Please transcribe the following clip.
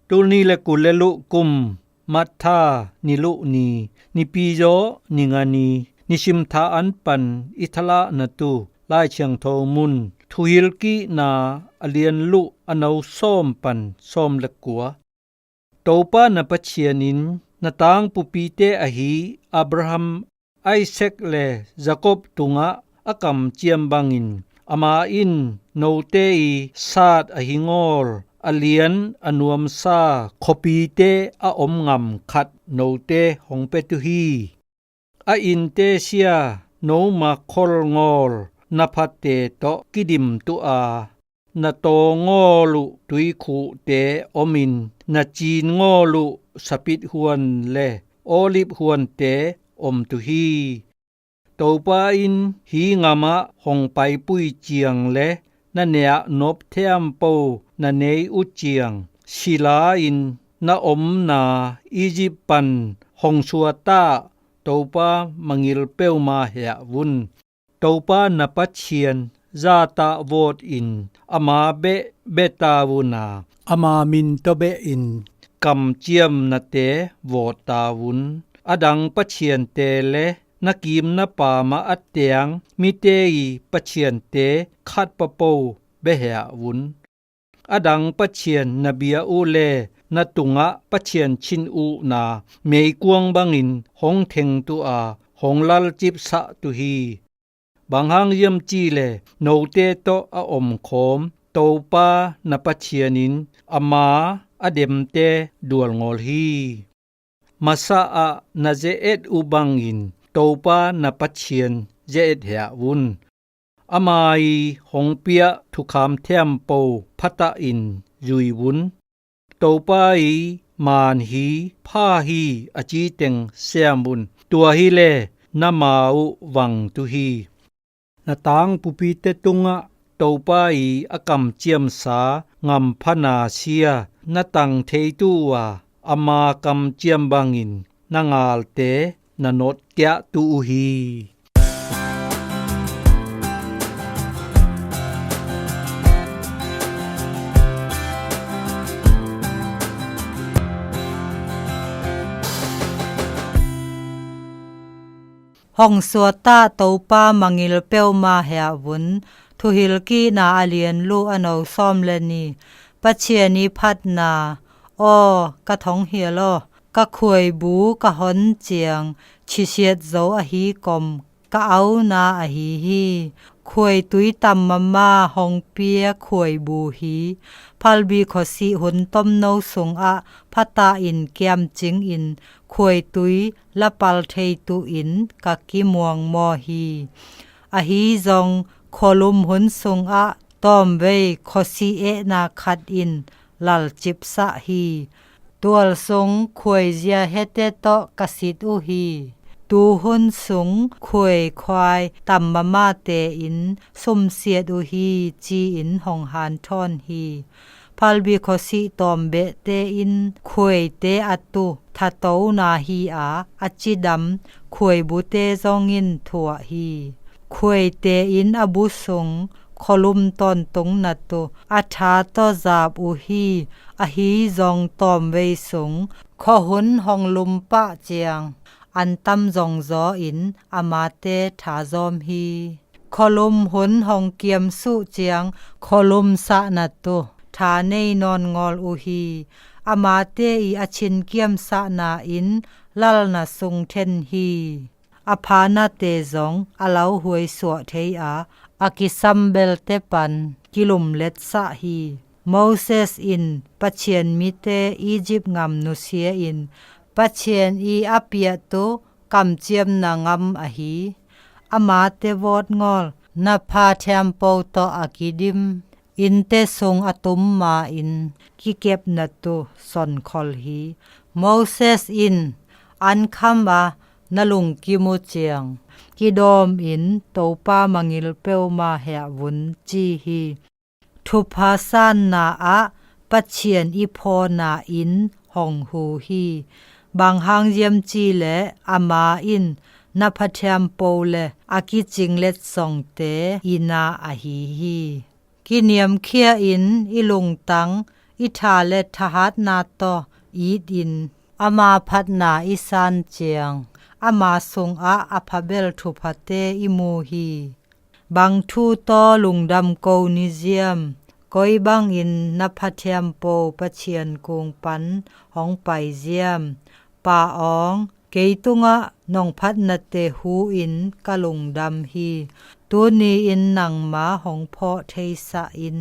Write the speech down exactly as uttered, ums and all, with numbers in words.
Tul ni le kul le luh kum, Matha ni luh ni, nipi zaw ni nga ni, nisim tha an pan i thalah na tu Lai Thiangtho mun, Thuhilhkikna a lian luh a no sawm pan sawm le kua. Topa na Pathian in na tangpupite ahi Abraham, Isaac le Jacob tungah a kamciam bangin, amah in note i sat ahi ngawl a lian a nuamsa khuapite a om ngam khat note hong pia tu hi. A innte sia noma khol ngawl na phate tawh kidim tu a, na taw ngawl uh tuikhuhte omin, na cin ngawl uh sapit huan le olive huante om tu hi. Topa in hih ngamah hong paipui ciang le na nehnop thiampo na nei uh ciang, sila-in na omna Egypt pan hong suata Topa mangngilh peuhmah heh un. Topa na Pathian zahtak vawt in ama beh bia ta un a, ama min tawh beh in kamciamnate vawt ta un. A dang pathiante le na kim na paam ah a teeng mite i pathiante khat papo bia heh un. A dang pathian na bia uh le na tungah pathian chin uhna meikuang bangin hong theng tu a, hong lalcipsah tu hi. Bang hang hiam cih leh note tawh a omkhawm Topa na Pathian in ama a demte dual ngawl hi. Masa ah na ze-et uh bangin Topa na Pathian ze-et heh un. Ama i hong piah thukham thiampo phatahin zui un. Topa i man hi, pha hi a ci teng sem un. Tua hi leh na ma uh vang tu hi. Na tangpupite tungah Topa i a kamciamsa ngamphana sia na tang thei tu uh a, ama kamciam bangin na ngalte na nawtkiah tu uh hi. Hong suata Topa mangngilh peuhmah heh un. Thuhilhkikna a lian luh a no sawm le ni. Pathian i phatna. Aw ka thonghial aw, ka khuaibu ka hon ciang chisiat zo ahi kom ka auna ahi hi. Khuaitui tam mama hong pia khuaibu hi. Phalbi khuasih hun tomno sungah phatahin kiamcingin khuaitui la pal thei tuhin ka kimuangmawh hi. Ahi zong khualum hun sungah tawmvei khuasih ehna khat in lalcipsah hi. Tual sung khuaizia hete tawh ka sit uh hi. Tuhun sung khuai khuai tam mamate in sumsiat uh hi, ci-in hong hanthawn hi. Phalbi khuasih tawmbehte in khuaite a tu thatona hi a, a cidam khuaibute zong in thuah hi. Khuaite in a bu sung khualum tawntung na tu a tha tawh zap uh hi. Ahi zong tawmvei sung khuahun hong lumpah ciang an tam zongzaw in amate tha zawm hi. Khualum hun hong kiamsuh ciang khualum sah na tu tha nei nawn ngawl uh hi. Amate i a chinkiamsahna in lal na sung then hi. A phanate zong a lauhuai suah thei a, a kisam belte pan kilumletsah hi. Moses in Pathian mite Egypt ngam nusia in Pathian i a piahtu kamciamna ngam ahi. Amate vawt ngawl na pha thiampo tawh a kidim innte sung a tum ma-in kikepna tu sonkhol hi. Moses in an kham a na lungkim uh ciang kidawm in Topa mangngilh peuhmah heh un ci hi. Thupha sanna ah Pathian i phawna in hong hu hi. Bang hang hiam cih leh ama in na pha thiampo le a kicing letsongte i na ahi hi. Kiniamkhia in i lungtang I tha leh thahatna tawh itin ama phatna i san ciang ama sungah a phabel thuphate i mu hi. Bang thu tawh lungdam ko ni ziam? Koi bangin na phathiam po Pathian kung pan hong pai ziam? Pa awng, kei tungah nong phatnate hu-in ka lungdam hi. Tuni-in nangma hong phawh theisah in.